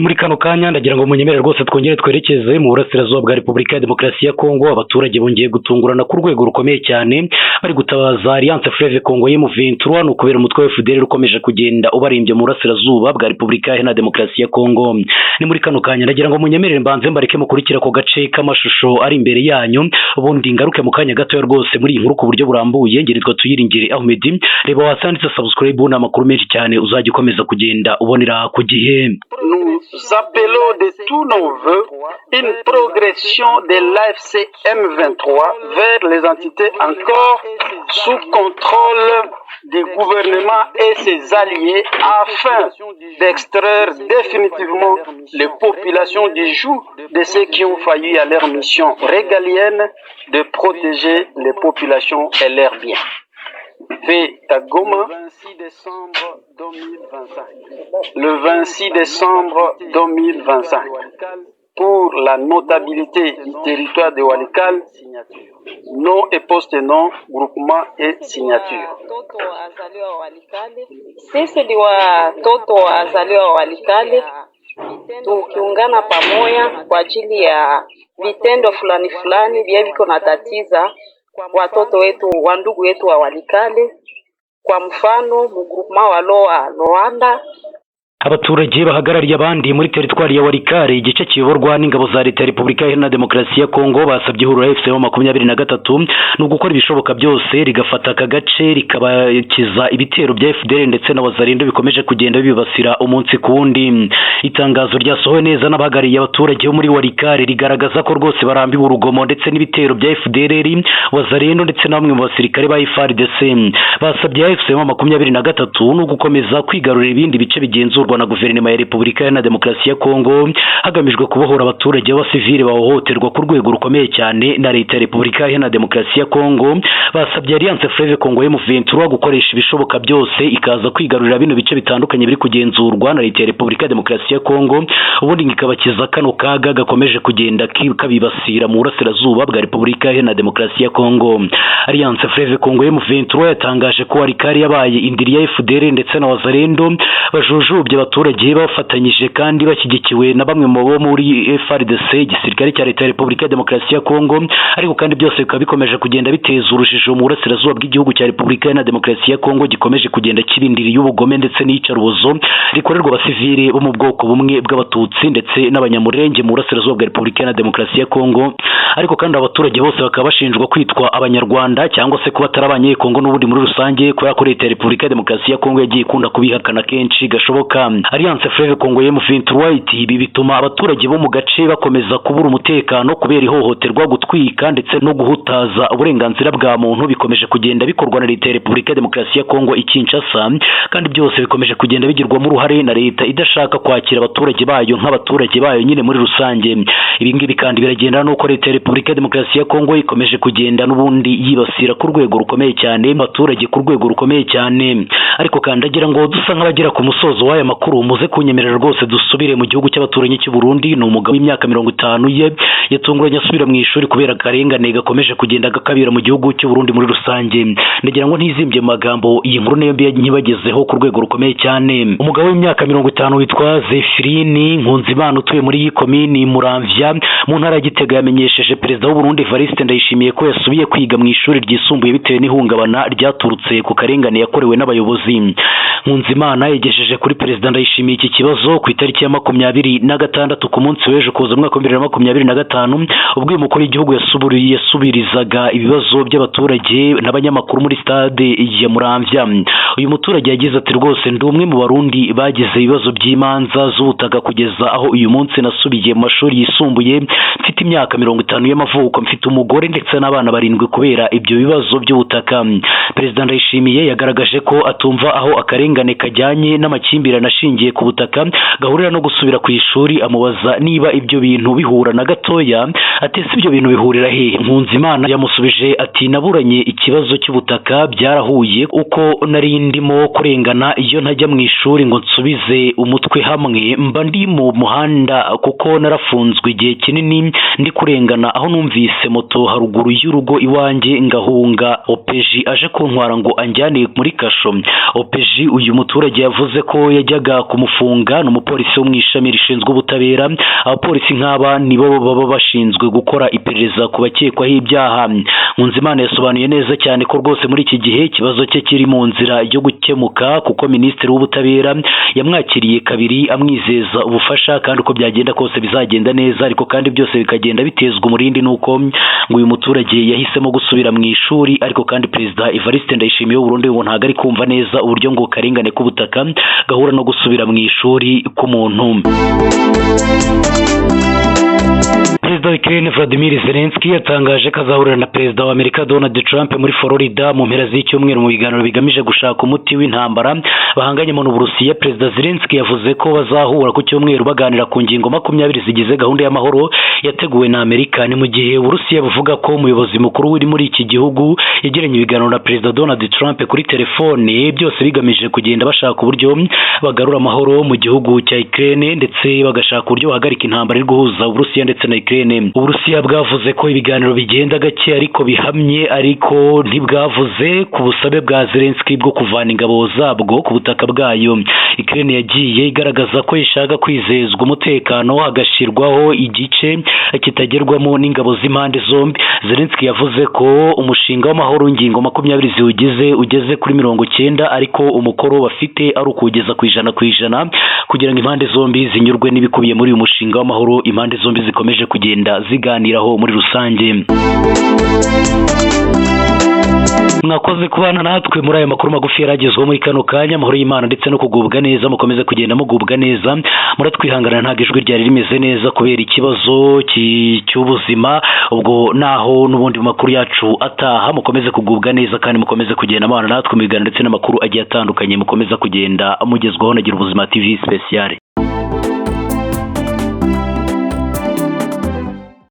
Ni muri kano kanya ndagira ngo munyemere rwose twongere twerekeze mu burasirazuba bwa Repubulika ya Demokarasi ya Kongo. Abaturage bongeye gutungurana ku rwego rukomeye cyane, bari gutabaza Alliance Fleuve Congo M23, ni ukubera umutwe wa FDLR ukomeje kugenda ubarembye mu burasirazuba bwa Repubulika Iharanira Demokarasi ya Kongo. Ni muri kano kanya ndagira ngo munyemerere mbanze mbareke mukurikira ako gace k'amashusho ari imbere yanyu, ubundi ngaruke mu kanya gatoya rwose muri iyi nkuru ku buryo burambuye. Ngeritwa Tuyiringire Ahmed, reba wasanditse subscribe, ni amakuru menshi cyane uzajya ukomeza kugenda ubonera ku gihe. Nous appelons de tous nos voeux une progression de l'AFC M23 vers les entités encore sous contrôle du gouvernement et ses alliés afin d'extraire définitivement les populations du joug de ceux qui ont failli à leur mission régalienne de protéger les populations et leurs biens. Fait à Goma le 26 décembre 2025 pour la notabilité du territoire de Walikale, nom et post-nom, groupement et signature. Sisi ni watoto wazaliwa wa Walikale, tukiungana pamoja kwa ajili ya vitendo fulani fulani vye viko na tatiza watoto wetu wa ndugu wetu wa Walikale, kwa mfano mu groupement wa Loa Rwanda. Abaturage bahagarariye abandi muri teritwari ya Walikale, igice kiyoborwa n'ingabo za leta ya Repubulika Iharanira Demokarasi ya Kongo, basabye ihuriro AFC M23 ni ugukora ibishoboka byose rigafata aka gace, rikabakiza ibitero bya FDLR ndetse na Wazalendo bikomeje kugenda bibasira umunsi ku wundi. Itangazo ryasohowe neza n'abahagarariye abaturage bo muri Walikale rigaragaza ko rwose barambiwe urugomo ndetse n'ibitero bya FDLR, Wazalendo ndetse na bamwe mu basirikare ba FARDC. Basabye AFC M23 no gukomeza kwigarurira ibindi bice bigenzurwa na guverinoma ya Repubulika Iharanira Demokarasi ya Kongo, hagamijwe kubohora abaturage b'abasivili bahohoterwa ku rwego rukomeye cyane na leta ya Repubulika Iharanira Demokarasi ya Kongo. Basabye Alliance Fleuve Congo M23 gukoresha ibishoboka byose ikaza kwigarurira bino bice bitandukanye biri kugenzurwa na leta ya Repubulika ya Demokarasi ya Kongo, ubundi ikabakiza kano kaga gakomeje kugenda kabibasira mu burasirazuba bwa Repubulika Iharanira Demokarasi ya Kongo. Alliance Fleuve Congo M23 yatangaje ko Walikale yabaye indiri ya FDLR ndetse na Wazalendo bajujubye abaturage, bafatanyije kandi bashyigikiwe na bamwe mu bo muri FARDC, igisirikare cya leta ya Repubulika ya Demokarasi ya Kongo. Ariko kandi byose bikaba bikomeje kugenda biteza urujijo mu burasirazuba bw'igihugu cya Repubulika Iharanira Demokarasi ya Kongo, gikomeje kugenda kiba indiri y'ubugome ndetse n'iyicarubozo rikorerwa abasivili bo mu bwoko bumwe bw'Abatutsi ndetse n'Abanyamurenge mu burasirazuba bwa Repubulika Iharanira Demokarasi ya Kongo. Ariko kandi abaturage bose bakaba bashinjwa kwitwa Abanyarwanda cyangwa se kuba atari Abanyekongo n'ubundi muri rusange, kubera ko leta ya Repubulika ya Demokarasi ya Kongo yagiye ikunda kubihakana kenshi gashoboka. Alliance Fleuve Congo M23 iti ibi bituma abaturage bo mu gace bakomeza kubura umutekano kubera ihohoterwa, gutwika ndetse no guhutaza uburenganzira bwa muntu bikomeje kugenda bikorwa na leta ya Repubulika ya Demokarasi ya Kongo i Kinshasa, kandi byose bikomeje kugenda bigirwamo uruhare na leta idashaka kwakira abaturage bayo nk'abaturage bayo nyine muri rusange. Ibi ngibi kandi biragenda n'uko leta ya Repubulika ya Demokarasi ya Kongo ikomeje kugenda n'ubundi yibasira ku rwego rukomeye cyane abaturage ku rwego rukomeye cyane. Ariko kandi agira ngo dusa nk'abagera ku musozo w'aya makuru, muze kunyemerera rwose dusubire mu gihugu cy'abaturanyi cy'u Burundi. Ni umugabo w'imyaka 50 ye yatunguranye asubira mu ishuri kubera akarengane gakomeje kugenda gakabira mu gihugu cy'u Burundi muri rusange. Ndagira ngo ntizimbye mu magambo, iyi nkuru nayo mbi ntibagezeho ku rwego rukomeye cyane. Umugabo w'imyaka 50 witwa Zefirini Nkunzimana, utuye muri iyi komini Muramvya mu ntara ya Gitega, yamenyesheje perezida w'u Burundi Evariste Ndayishimiye ko yasubiye kwiga mu ishuri ryisumbuye bitewe n'ihungabana ryaturutse ku karengane yakorewe n'abayobozi. Nkunzimana yagejeje kuri perezida Ndayishimiye iki kibazo ku itariki ya 26, ku munsi w'ejo kuza, umwaka wa 2025, ubwo uyu mukuru w'igihugu yasubirizaga ibibazo by'abaturage n'abanyamakuru muri stade ya Muramvya. Uyu muturage yagize ati: "Rwose ndi umwe mu Barundi bagize ibibazo by'imanza z'ubutaka kugeza aho uyu munsi nasubiye mu mashuri yisumbuye mfite imyaka 50 y'amavuko, mfite umugore ndetse n'abana barindwi kubera ibyo bibazo by'ubutaka." Perezida Ndayishimiye yagaragaje ko atumva aho akarengane kajyanye n'amakimbirane ashingiye ku butaka gahurira no gusubira ku ishuri. Amubaza niba ibyo bintu bihura na gatoya, ati: "Ese ibyo bintu bihurira he?" Nkunzimana yamusubije ati: "Naburanye ikibazo cy'ubutaka, byarahuye uko nari ndimo kurengana. Iyo ntajya mu ishuri ngo nsubize umutwe hamwe, mba ndi mu muhanda kuko narafunzwe igihe kinini ndi kurengana, aho numvise moto haruguru y'urugo iwanjye ngahunga, OPJ aje kuntwara ngo anjyane muri kasho." OPJ uyu Uyu muturage yavuze ko yajyaga kumufunga ni umupolisi wo mu ishami rishinzwe ubutabera. Abapolisi nk'aba nibo baba bashinzwe gukora iperereza ku bakekwaho ibyaha. Nkunzimana yasobanuye neza cyane ko rwose muri iki gihe ikibazo cye kiri mu nzira yo gukemuka, kuko minisitiri w'ubutabera yamwakiriye kabiri amwizeza ubufasha, kandi uko byagenda kose bizagenda neza, ariko kandi byose bikagenda bitezwa umurindi nuko ngo uyu muturage yahisemo gusubira mu ishuri. Ariko kandi Perezida Evariste Ndayishimiye w'u Burundi ngo ntabwo ari kumva neza uburyo ngo karengane k'ubutaka gahura no gusubira mu ishuri k'umuntu. Perezida wa Ukraine Vladimir Zelensky yatangaje ko azahurira na Perezida wa Amerika Donald Trump muri Florida mu mpera z'icyumweru mu biganiro bigamije gushaka umuti w'intambara bahanganyemo n'Uburusiya. Perezida Zelensky yavuze ko bazahura ku cyumweru baganira ku ngingo 20 zigize gahunda y'amahoro yateguwe na Amerika. Ni mu gihe Uburusiya buvuga ko umuyobozi mukuru uri muri iki gihugu yagiranye ibiganiro na Perezida Donald Trump kuri telefone, byose bigamije kugenda bashaka uburyo bagarura amahoro mu gihugu cya Ukraine, ndetse bagashaka uburyo bahagarika intambara iri guhuza Uburusiya ndetse na Ukraine. Uburusiya bwavuze ko ibiganiro bigenda gake ariko bihamye, ariko ntibwavuze ku busabe bwa Zelensky bwo kuvana ingabo zabwo ku butaka bwayo. Ukraine yagiye igaragaza ko ishaka kwizezwa umutekano, hagashyirwaho igice kitagerwamo n'ingabo z'impande zombi. Zelensky yavuze ko umushinga w'amahoro w'ingingo 20 ziwugize ugeze kuri 90, ariko umukoro bafite ari ukuwugeza ku 100% kugira ngo impande zombi zinyurwe n'ibikubiye muri uyu mushinga w'amahoro impande zombi zikomeje kugenda ziganiraho muri rusange. Mwakoze kubana natwe muri aya makuru magufi yaragezweho muri kano kanya. Amahoro y'Imana ndetse no kugubwa neza, mukomeze kugenda mugubwa neza. Muratwihangana ntabwo ijwi ryari rimeze neza kubera ikibazo cy'ubuzima, ubwo naho n'ubundi mu makuru yacu ataha mukomeze kugubwa neza kandi mukomeze kugenda mubana natwe mu biganiro ndetse n'amakuru agiye atandukanye mukomeza kugenda mugezwaho na Gira Ubuzima TV speciale.